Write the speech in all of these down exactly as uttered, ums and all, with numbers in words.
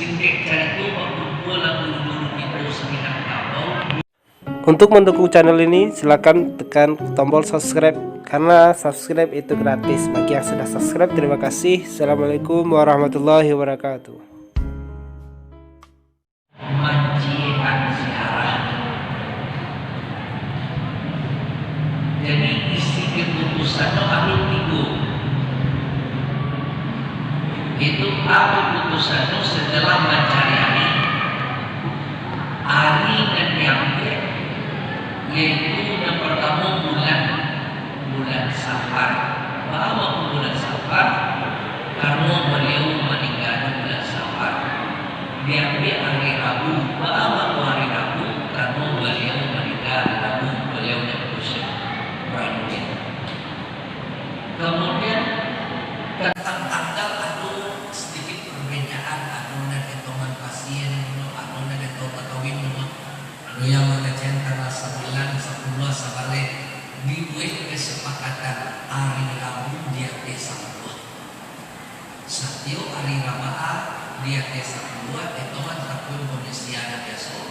Singkek carito, bakumpua lah guru-guru kito saminangkabau. Untuk mendukung channel ini, silakan tekan tombol subscribe, karena subscribe itu gratis. Bagi yang sudah subscribe, terima kasih. Assalamualaikum warahmatullahi wabarakatuh. Manciekan siarah. Jadi, isi keputusan tu ado tigo. Itu a keputusan tu setelah mancari ari, ari nan diambiak, yaitu nan partamo bulan, bulan Safar. Baa mangko bulan Safar? Karano baliau maningga di bulan Safar. Diambiak ari Rabu. Baa mangko ari Rabu? Karano baliau maningga ari Rabu, baliau nyo kusuik, barang duit. Kemudian, tentang tanggal ado sedikit perbedaan, ado nan etongan pasien, ado nan etongan kawin, ado yang mangecek tanggal sambilan, sapuluah, sabaleh. Dibuek kesepakatan ari Rabu di ateh sapuluah. Satiok ari Rabu di ateh sapuluah, etongan takuim Indonesia nan biaso.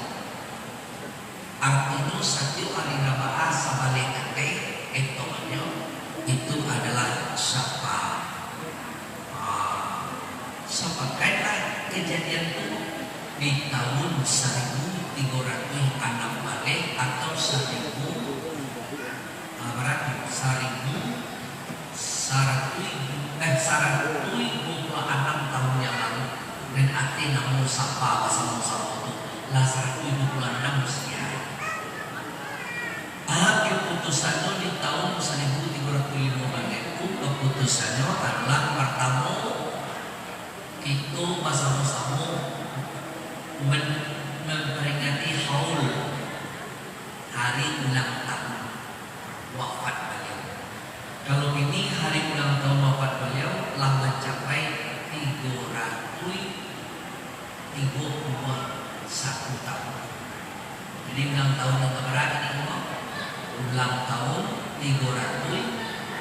Artinyo, satiok ari Rabu sabaleh ateh, etongannyo itu adalah Safar. Ah, sapakaiklah kajadian tu di tahun saribu tigo ratuih anam baleh atau saribu, ah, bara tu? Saribu saratuih, eh, saratuih duo puluah anam tahun yang lalu, nan ateh namo Safar basamo-samo tu, lah saratuih duo puluah anam usia. Ah, kaputusannyo di tahun saribu tigo ratuih limo baleh tu, kaputusannyo adalah partamo, kito basamo-samo men-, mamperingati haul, hari ulang tahun wafat baliau. Kalau kini hari ulang tahun wafat baliau lah mancapai tigo ratuih tigo puluah satu tahun. Jadi, ulang tahun yang keberapa ini, Bang? Ulang tahun tigo ratuih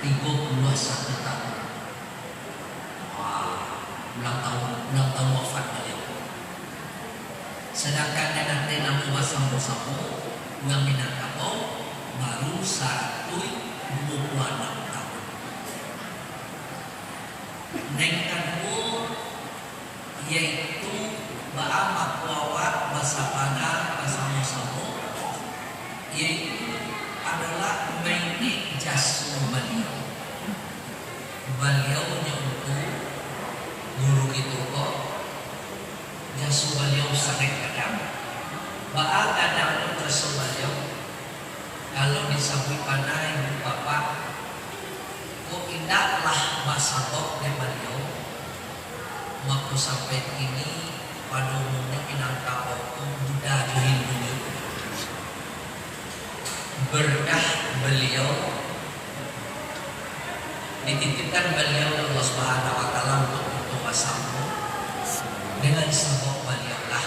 tigo puluah satu tahun. Wah, ulang tahun, ulang tahun wafat baliau. Sadangkan nan ateh namo basamo-samo, urang Minangkabau, baru saratuih duo puluah anam tahun. Nan kaduo, yaitu baa mangko awak basapangka basamo-samo, yaitu adolah maingek jaso baliau. Baliau nyo tu, guru kito ko, jaso baliau sangaik gadang. Baa gadangnyo jaso baliau? Kalau disabuik bana, ibu bapak, kok indaklah basabok dek baliau, mako sampai kini pado umurnyo Minangkabau tu muda jo Hindu. Berkah baliau, dititipkan baliau dek Allah Subhanahu wa Taala untuak kito basamo, dengan sabab baliau lah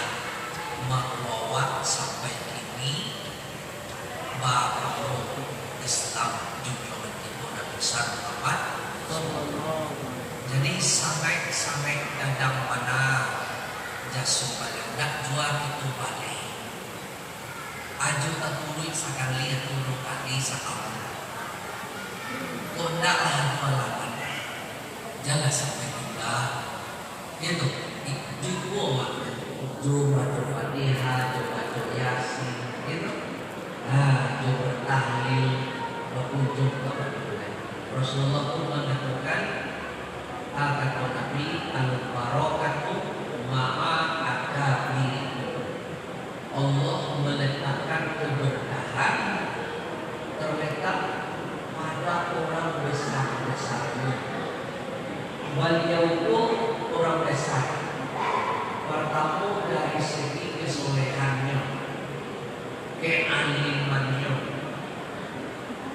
mako awak sampai kini baagamo Islam, junjuangan kito Nabi besar Muhammad. Jadi, sangaik-sangaik gadang bana jaso baliau, ndak jua kito baleh. Ajo taturuik sakali atau duo kali satahun. Kok ndak lah ado alangan, janlah sampai tunda. Iyo tu, cukuik awak jo baco Fatihah, jo baco Yasin, iyo tu. Ha, jo batahlil, bakunjuang ka kuburan. Rasulullah pun mangatokan, a, kato Nabi, "Al-barakatu ma'a akabirikum." Allah maletakkan keberkahan terletak pada orang besar-besarnyo. Baliau tu orang besar. Partamo dari segi kesolehannyo, kealimannyo.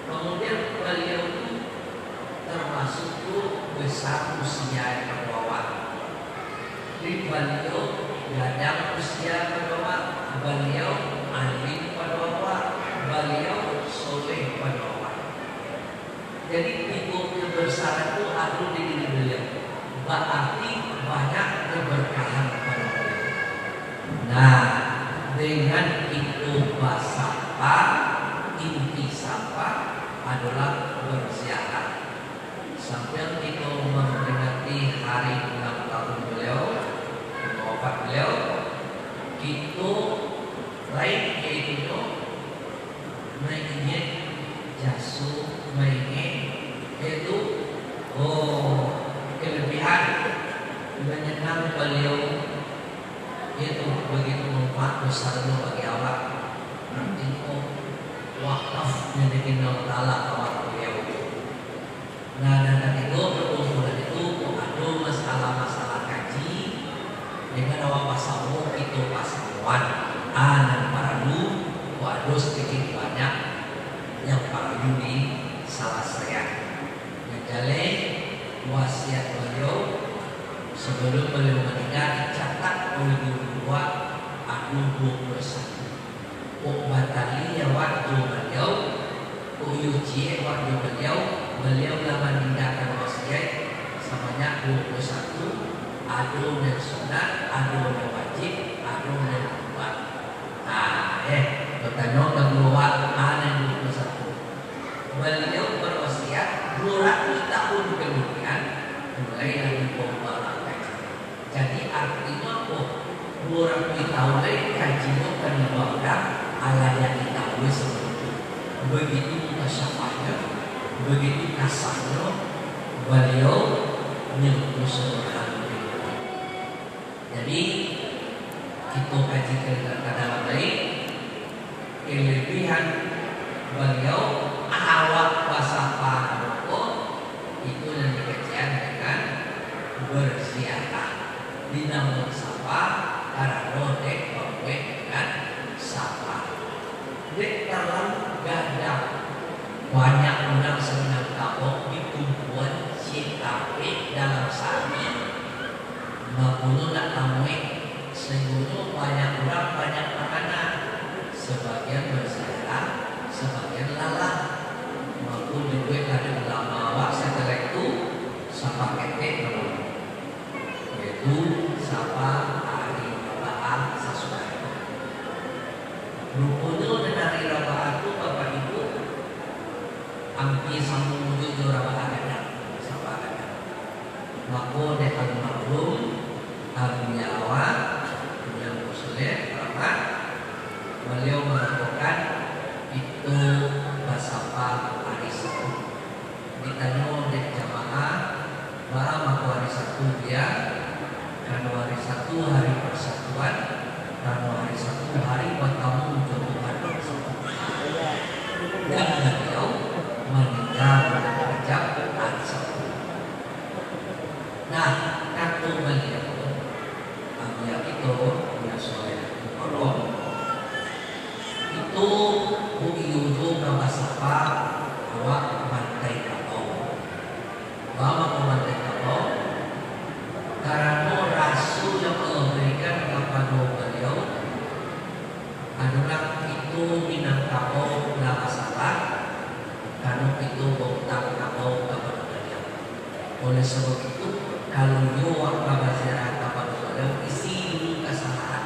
Kamudian, baliau tu tamasuak tu basa usia pado awak. Jadi, baliau gadang usia pado awak, baliau alim pado awak, baliau soleh pado awak. Jadi, tigo kebesaran tu ado di diri baliau, bararti banyak keberkahan pado baliau. Manyanang baliau, yaitu bagitu manfaat basanyo bagi awak. Artinyo, wakaf nan dikenal talah awak baliau. Nah, nan katigo, perkumpulan itu kok ado masalah-masalah kaji, dengan awak basamo kito pasamoan, ah, nan paralu, kok ado sadikit banyak yang paralu disalasaian. Nan jaleh, wasiat baliau, sabalun baliau maningga, dicatat oleh guru awak, ado duo puluah satu. Kok batali awak jo baliau, kok iyo ciek awak jo baliau, baliau lah maninggakan wasiat sabanyak duo puluah satu, ado nan sunat, ado nan wajib, ado nan manduan. Nah, eh, batanyo ka guru awak, ma nan duo puluah satu. Baliau bawasiat duo ratuih tahun kamudian, mulailah dibawa kaji. Jadi, artinyo apo? Duo ratuih tahun lai kajinyo ka dibawa, alah nan ditahu sabalun tu. Bagitu mukasyafahnyo, bagitu kasahnyo, baliau nyentuh sabalun tu. Jadi, kito kaji ka, ka dalam lai, kelebihan baliau, awak basapa ka beko, itu nan dikajian dengan berziarah. Dinamo sapa, karano dek babuek dengan sapa. Dek talalu gadang, banyak urang Minangkabau dikumpuan ciek tapek dalam sahari. Bakulo nak tamuik, sainggonyo banyak urang banyak makanan, sabagian baziarah, sabagian lalah. Mako dibuek lah dek ulama awak sakira itu sapaketek malam, yaitu sapa ari Rabaah sasudah. Ruponyo nan ari Rabaah tu, Bapak Ibu, ampia samo jo Rabaah gadang, sapa gadang. Mako, dek almarhum Abuya awak, Abuya Musleh, Rahmat, baliau mangatokan itu basapa ari Sabtu. Ditanyo dek jamaah, baa mako ari Sabtu, Buya? Karano ari Sabtu hari parsatuan, karano ari Sabtu hari batamu jo Tuhan. Dan baliau maningga bulan Rajab, hari Sabtu. Nah, kato baliau, Abuya kito, Abuya Soleh Mukarram, itu baiyo jo ka basapa awak mantai kabau. Baa mako mantai kabau? Karano raso yang Allah barikan kapado baliau, adolah kito Minangkabau lah basalah, karano kito bautang kabau kapado baliau. Oleh sabab itu, kalau iyo awak ka baziarah kapado baliau, isi dulu kasalahan.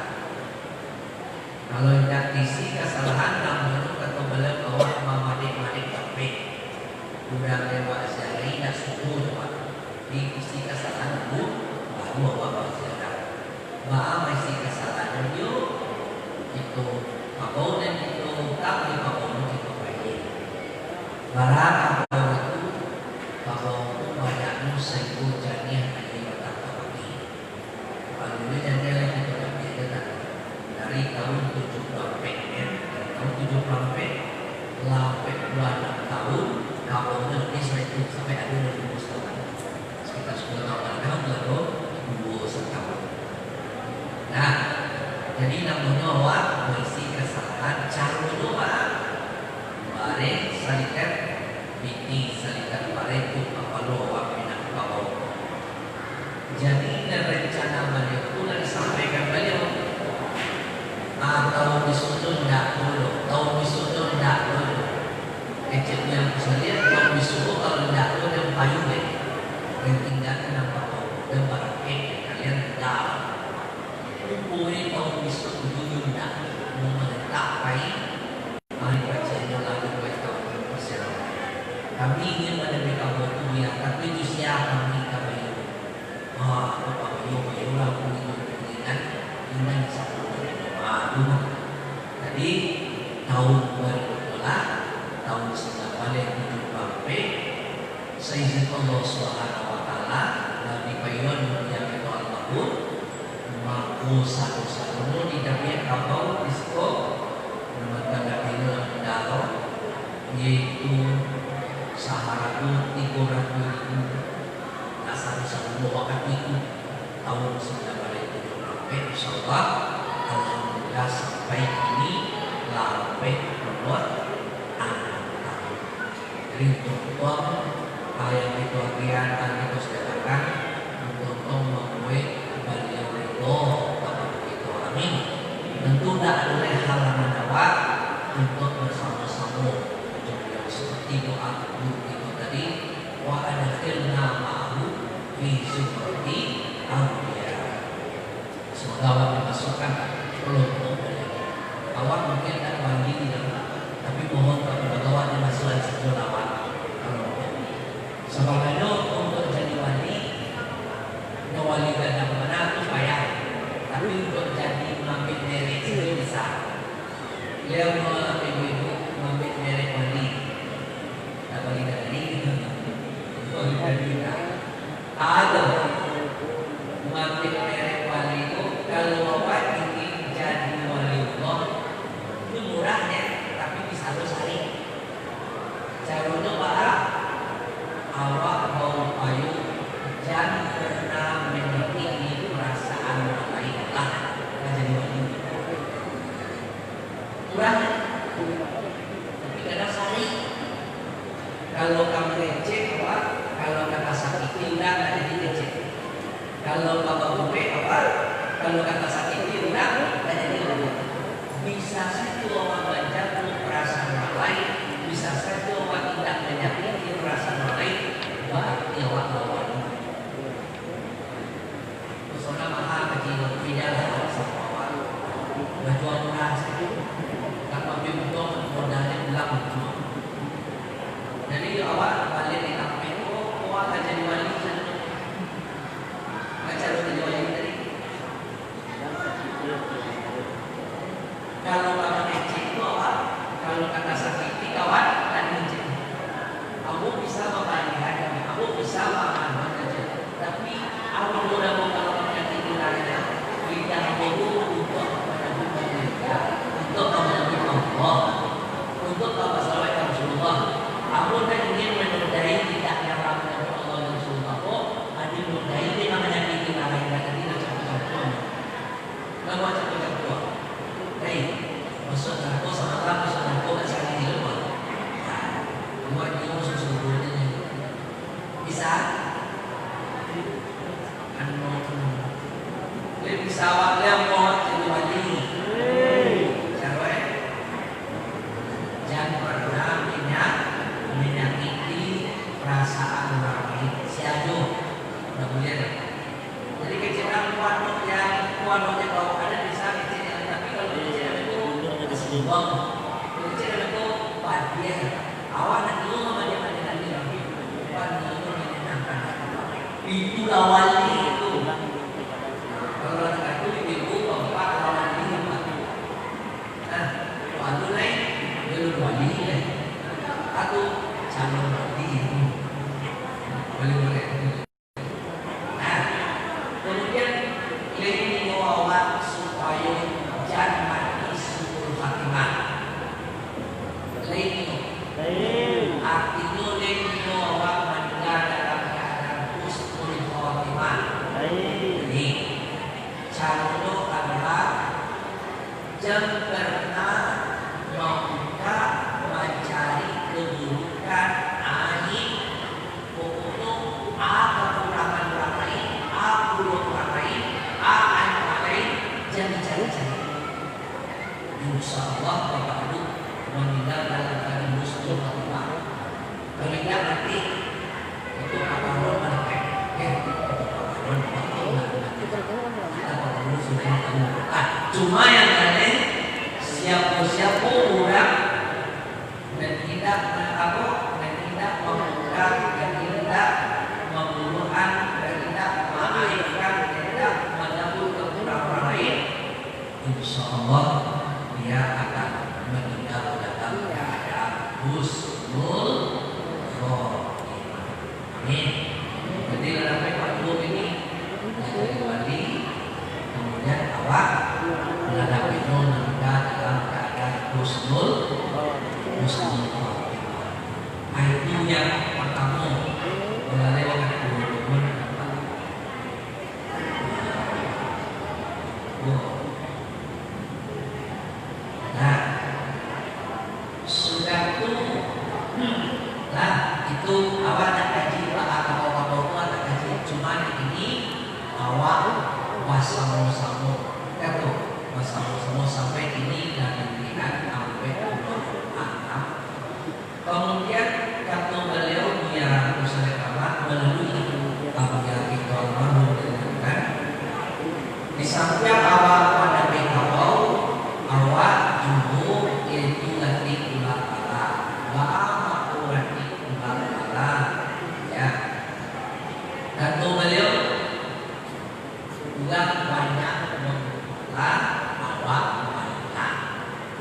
Kalau indak isi kasalahan, namonyo kato baliau, awak mamadek-madek tapek. Urang nan awak ziarahi indak suko jo awak. Jadi, isi kasalahan dulu, baru awak baziarah. Baa maisi kasalahan nyo? Kito, kabau nan kito utang, di kabau nan kito paiak. Bara kabau itu? Kabau tu banyaknyo sainggo janiah aia batang tapaki. Kalau ini janiah lai kito dapiak tu, dari tahun tujuh puluh ampek, ya. Dari tahun tujuh puluh ampek, lah ampek puluah anam tahun, kabau tu habis lah itu, sampai ado nan duo satalah. Sekitar sepuluh tahun ka balakang, baru duo satalah. Nah, jadi namonyo awak maisi kasalahan, caronyo baa? Bareh salikat, pitih salikat bareh tu kapalo awak Minangkabau. Jadi, nan rencana baliau tu lah disampaikan baliau. Ah, tahun bisuak tu indak dulu, tahun bisuak tu indak dulu. Kecek yang kusalian, tahun bisuak tu kalau indak dulu, dia payu deh. Yang tinggal kan nampak kau, dia barangkek, kalian tinggal. Umur tahun bisuak tu dulu indak, mau menetap pai. Mari bacaanyo lalu baik tahu persilakan. Kami ingin mendengar kabar tu, ya, tapi di siapa kami, kami? Ah, apa kami, kami orang pun ingin mendengar, ingin satu. Ah, rumah. Jadi, tahun baru itulah, tahun sembilan belas tujuh puluh empat, seizin Allah, Sado-sadonyo dijamin kabau di siko, nan batangah diri nan daro, yaitu saharago tigo ratuih ribu. Lah sado-sadonyo wakatu itu, tahun sambilan baleh tujuah puluah ampek, insyaallah, alhamdulillah, sampai kini lah ampek umua anam tahun. Jadi, untuak Tuang, ah, yang kito agiahan, yang kito sadakakan, untuak Tuang mambuek baliau ridho kabake kito. Amin. Tantu ndak ado lai halangan awak untuak basamo-samo jo baliau, saperti doa guru kito tadi, "Wa adkhilna ma'ahu fi zumratil auliya." Semoga awak dimasuakkan ka kelompok baliau. Awak mungkin indak wali, tapi mohon kapado Allah, awak dimasuakkan sajo lah, Wan, ka kelompok. Sabananyo, untuak jadi wali, nyo wali gadang bana tu payah. Tapi untuak jadi maambiak derek sajo bisa. Lai ibu-ibu maambiak derek wali. Ndak wali gadang, wali gadang. Ado. Maambiak derek wali tu, kalau awak ingin jadi wali Allah, tu murah, ya, tapi bisa lo sarik. Caronyo baa? Awak baupayo jan pernah manyakiki parasaan urang lain lah, ka jadi wali. Murah, tapi kadang sarik. Kalau ka mangecek, awak, kalau ka tasakiki urang, ndak jadi kecek. Kalau ka baubek, awak, kalau ka tasakiki urang, ndak jadi ubek. Bisa sajo awak manjago parasaan urang lain, bisa sajo awak indak manyakiki parasaan urang lain, barati awak bawali. Pesona mahal kecil, beda lah sama awak. Bajual murah sajo. Tak mampu untung, modalnya pulang cuma. Jadi awak baliak di kampung tu, awak akan jadi wali sajo. Macam mana jadi wali tadi? Kalau ka mangecek tu awak, kalau ka tasakiki kawan, tak diinjek. Ambo bisa mapalihan, ambo bisa maamuan sajo. Tapi, ambo ndak mau kalau manyakiki urang, lidah ambo tu untuak ka manyambut Allah, untuak ka manyambut Allah, untuak ka basalawat ka Rasulullah. Ambo ndak ingin manodai lidah nan ka manyambut Allah dan Rasulullah ko, ado nodai dek ka manyakiki urang lain, tadi lah campur-campur. Lah buat campur-campur. Hei, masuak narako samalam, masuak narako dak sakali ni, lah buat. Ha, buat nyo susu-susu ni. Bisa? Anu, lai bisa awak, lai awak jadi wali. Caro, eh? Jan pernah minyak, minyakiki parasaan urang lain. Sia juo. Ndak buliah doh. Jadi kecek urang kuat tu, yang kuat tu, yang bawa ada bisa kecek yang, tapi kalau kecek urang tu, ada seimbang. Kecek urang tu, padiah. Awak nak dulu sama dia, dia nanti lagi. Bukan dulu menyenangkan. Itulah wali itu. Kalau orang kata itu, ibu, bapak, wali itu. Nah, wali lain, belum wali lain. Atau calon wali itu. Boleh, boleh. Nah, kemudian, lai nio awak supayo jan mati su'ul khatimah. Lai nio. Artinyo, lai nio awak maningga dalam kaadaan husnul khatimah. Jadi, caronyo adalah jan pernah mambuka, mancari keburukan, aib. Pokoknyo, a kakurangan urang lain, a kurang urang lain, a aib urang lain, jan dicari-cari. Insya Allah, Bapak Ibu maningga dalam keadaan husnul khatimah. Kalau indak mati, itu paparon malaikat. Ya, itu paparon, paparon malaikat. Kita paparon sudah tahu. Ah, cuma yang lain, siapa-siapa orang nan indak ma-, apa, nan indak mambuka, nan indak mamburukan, nan indak maaibkan, nan indak manyambut kakurangan urang lain, insya Allah, dia akan meninggal dalam keadaan husnul khotimah. Amin. Jadi, lah sampai Pak Guru ini, lah jadi wali, kemudian awak awak basamo-samo, kato, basamo-samo sampai kini lah diberikan ampek puluah anam. Kamudian, kato baliau, Buya Musaleh Rahmat, malalui Abuya kito almarhum, diingatkan, di sampiang awak manabi kabau, awak juo, yaitu ratik tulak pala. Baa mako ratik tulak pala? Ya. Kato baliau, urang banyak mangguno pala, awak banyak.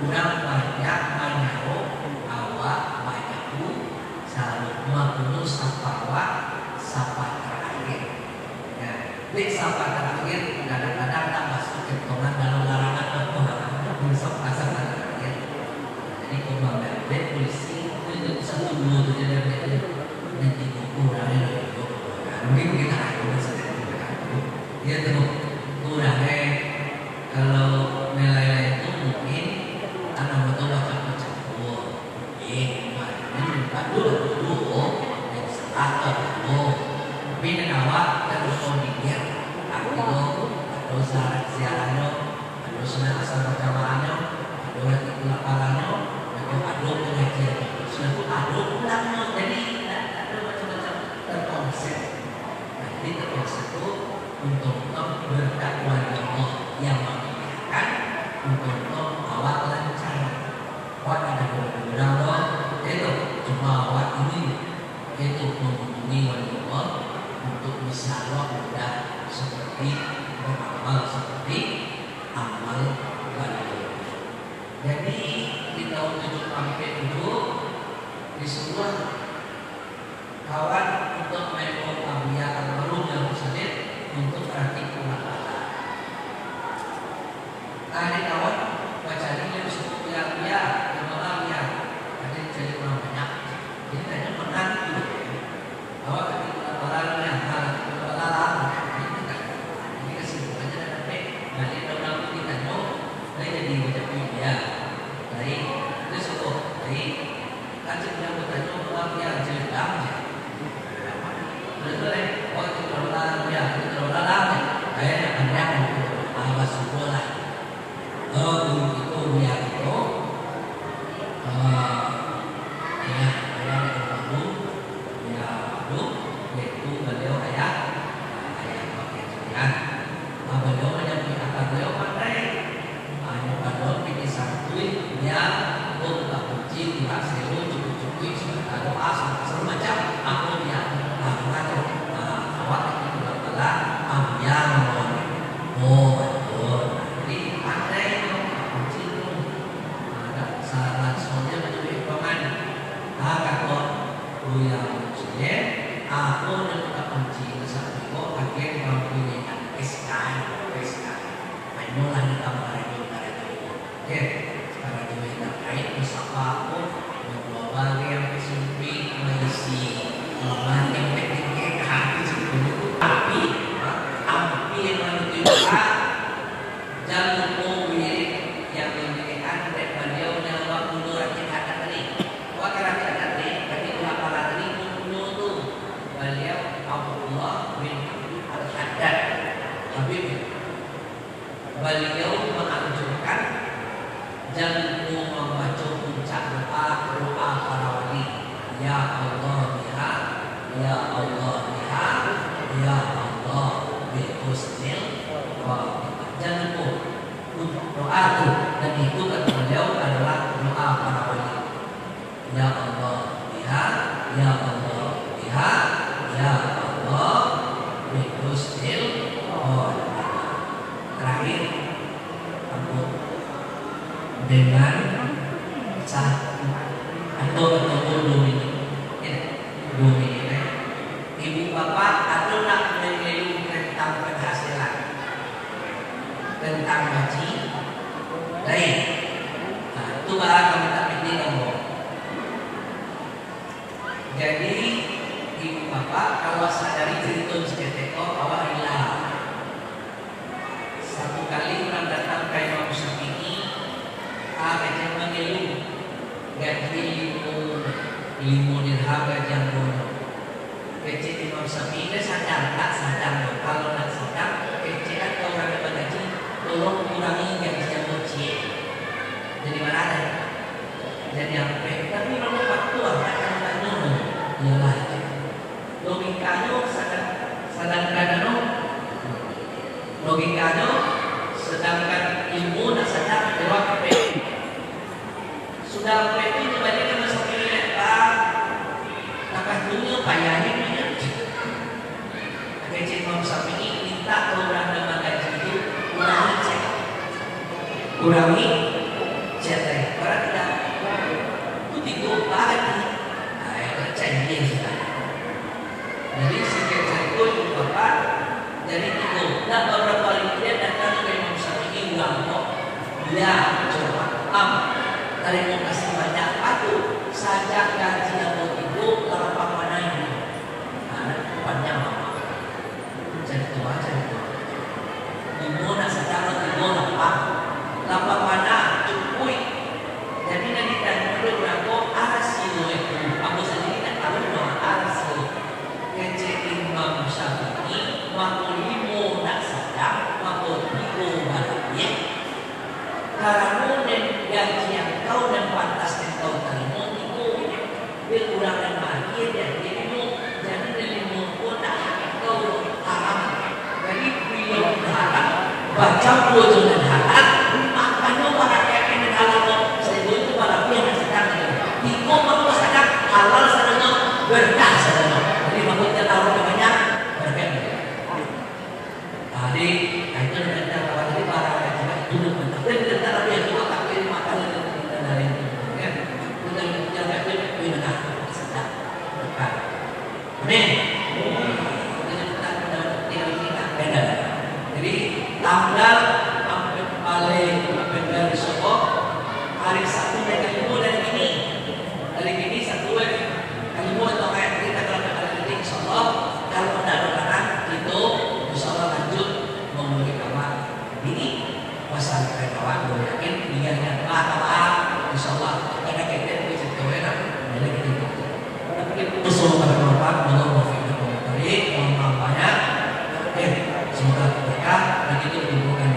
Urang banyak manyarok, awak banyak saruik. Mako, sapa awak, sapa tarakhir. Ya, dek sapa tarakhir, kadang-kadang tak masuk kentongan dalam larangan, apo, besok pasang tarakhir. Jadi, kok maambiak dek polisi, itu satu dua tu je dah, dek, dek. Nanti kok kurang, ya, mungkin kita akan masuk ke itu. Iya tu, kurang, eh. Kalau nilai lain tu mungkin anak motor bacampur-campur. Eh, nah, ini patut dulu, eh, salah tu dulu. Tapi nan awak kan koordinir, artinyo, ado salat ziarahnyo, ado sunat asar bajamahnyo, ado ratik tulak palanyo, ado, ado pangajian, sudah tu ado pulangnyo. Jadi, tak, tak ado macam-macam, terkonsep. Nah, jadi terpaksa tu untuak berkat wali Allah yang mamudahkan, untuak awak lancar. Awak kada boleh kurang doh, itu cuma awak ini, itu menghubungi wali Allah untuk insya Allah mudah seperti beramal seperti amal wali Allah. Jadi, di tahun tujuh puluh ampek itu disuruh kawan untuk main bom Abuya almarhum yang bersalin untuk ratik tulak pala. Nah, dek kawan bacari, dia suruh Abuya, Abuya, nama Abuya? Ada dicari urang banyak. Jadi, tanyo mangan tu. Awak ratik tulak pala, nah, ratik tulak pala lah. Jadi, kesimpulannya dah dapek. Nah, dek urang tu ditanyo, dah jadi macam tu, ya. Baik. Dia suruh, baik. Kan cek urang batanyo, urang yang jelekam je. Betul, eh? Oh, itu terlalu dalam, ya. Itu terlalu dalam, ya. Kayaknya kenyang itu. Ah, basuh lah. Oh, itu, itu, ya, itu. Ah, ya, ya, itu bagus. Ya, itu, itu beliau kayak, kayak pakai sekian. Ah, beliau banyak punya akal, beliau pandai. Hanyo kalau pitih santuy, dia buka kunci, buka selo, cukuik-cukuik, sabanta doa, sabanta macam, apo dia, ah, macam, ah, awak itu bakalah, ah, dia ngomong. Oh, batul. Jadi, pandai tu, kunci tu. Ah, dak salah, soalnya macam itu, kan. Ah, kato Buya Muslim, apo dia buka kunci, satu ko, agen kampunyo, S K M, S K M. Hanyolah di kamar itu, kamar itu. Oke, sekarang juga yang terkait, bersapa aku, yang dua bari yang bersimpi, maisi, lemari yang penting, eh, hati sebetulnya itu api, ha? Api yang manuju doa, jan lupo wirid yang diberikan dek baliau yang waktu doa kita tadi. Waktu kita tadi, tapi doa pala tadi, punyo tu, baliau Abdullah bin Abdul Al-Haddad, Habib. Baliau maanjurkan, jan lupo mambaco puncak doa, doa para wali, "Ya Allah biha, ya Allah biha, ya Allah bi husnil khotimah." Jan lupo untuk doa tu, dan itu kata baliau adalah doa para wali. Ya Allah biha, ya Allah biha, ya Allah bi husnil khotimah. Terakhir, ampun. Dengan satu atau, atau dua minit. Ya, dua minit, eh. Ibu bapak, ado nak mangilu tentang penghasilan? Tentang gaji? Lain. Nah, tu barang kami tak pilih nombor. Jadi, ibu bapak, kalau sadari cerita saketek ko, awak hilang. Satu kali urang datang ka Imam Syafi'i, ah, kecek mangilu, gaji limo, limo dirham gaji ambo. Kecek Imam Syafi'i, "Ndak sadang, ndak sadang, kalau ndak sadang, Logikanya, sedangkan ilmu nak sadang, jawab apa? Sudah apa itu, dia balik ke masa ini, Pak. Takah dunia payah ni, punya. Kecil Imam Syafi'i minta ke orang yang menggaji itu, kurangi cek. Kurangi cek tadi. Orang tidak. Itu tiga, Pak, hati. Nah, itu cek dia sudah. Jadi, singkat carito, ibu bapak, jadi tigo. Nah, babarapo ari kemudian datang ka Imam Syafi'i urang ko, "Ya, coba, Am, tarimo kasih banyak. Patuik, sajak gaji ambo tigo, lapang panai." Nah, panjang amak. Carito, ah, carito. Tigo nak sadang, tigo lapang. Lapang panai, cukuik. Jadi, nan ditanyo dek urang ko, "A rasio itu?" Ambo sandiri ndak tahu mah, a rasio. Kecek Imam Syafi'i, mako limo nak sadang, mako tigo balabiah. Karano nan gaji angkau nan pantas angkau tarimo tigo, dek urang nan maagiah diagiah limo, jadi nan limo ko ndak hak angkau, haram. Jadi, bilo haram, bacampua jo nan halal, makanyo barakaik nan halal ko, sahinggo itu balabiah nan sadang tadi. Tigo mangko sadang, halal sadonyo, berkah sadonyo. Jadi, mangko kito taruah nan banyak, barakaik. Ah, jadi, ah, itu nan kito taruah tadi, barakaik itu nan mantap. Dan kito taruah itu, tapi makan itu, kan? Itu nan kito taruah itu, itu nan sadang, berkah. Amin. Jadi, tanggal ampek baleh, ampek baleh, insyaallah, hari Sabtu nan kalimo dari kini. Dari kini Sabtu, eh, kalimo atau hari kini tanggal ampek baleh, insyaallah, kalau ndak ado halangan, kito, insyaallah, lanjut mamulai kamar. Ini pasal kawan-kawan, yakin, niatnya doa, doa, insyaallah, kada kecek, kecek, doa, nah, jadi kita itu. Tapi kita usul pada Allah, Allah muwaffiq dan muwaffiq, mohon maaf banyak. Oke, semoga berkah, dan itu dikumpulkan